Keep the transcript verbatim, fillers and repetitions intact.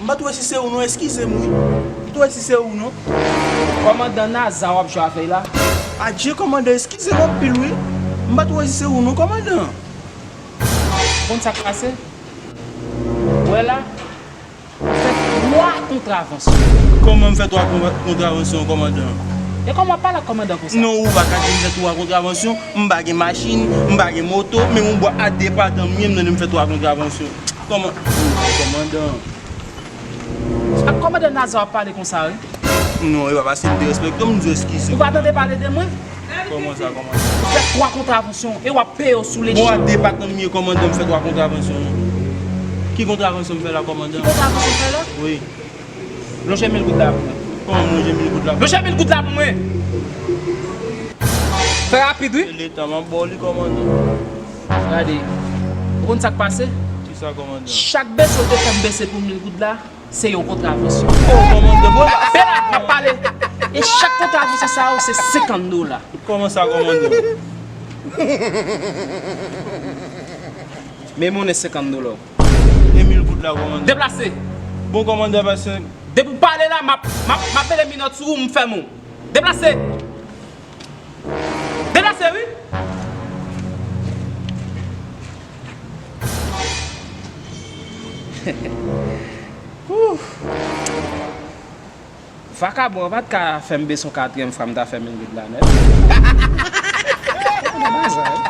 M pa t wè si se ou non, eskize m wi. M pa t wè si se ou non. Kòmandan Naza w ap jwe avè l la? Adje kòmandan, eskize m anpil wi. M pa t wè si se ou non, kòmandan. Konn sa k pase? Wè la, ou fè twa kontravansyon. Kòman m fè twa kontra- kontravansyon, kòmandan? E kòman w ap pale ak kòmandan konsa? Non, ou pa ka di m fè twa kontravansyon. M pa gen machin, m pa gen moto, menm yon bwa a de patan m ye, m tande m fè twa kontravansyon. Kòman? Kòmandan. Ak kòmandan Naza w ap pale konsa wi. Non, e pa paske m derespekte w, m di w eskize. Ou pa tande pale de mwen? Kòman sa, kòman sa? Ou fè twa kontravansyon e w ap peye yo sou lechan. Bon, a de patan m ye, kòmandan, m fè twa kontravansyon. Ki kontravansyon m fè la, kòmandan? Ki kontravansyon w fè la? Wi. Lonje mil goud la pou mwen. Kòman m lonje mil goud la? Lonje mil goud la pou mwen. Fè rapid wi. Se leta m ap ba w li, kòmandan. Gade. Ou konn sa k pase? Kisa, kòmandan? Chak bese w te fè m bese pou mil goud la, se yon kontravansyon. Oh, kòmandan, bon. Bela ap pale. E chak kontravansyon sa yo, se senkant dola. Kòman sa, kòmandan? Men monnen senkant dola. E mil goud la, kòmandan? Deplase. Bon, kòmandan, paske depi w pale la, m ap, m ap, m ap mete minòt sou ou, m fèmen w. Deplase. Deplase wi. Ouh. Vakabon an pa t ka fè m bese yon katriyèm fwa, m ta fè mil goud la nèt. Nan bazar wi.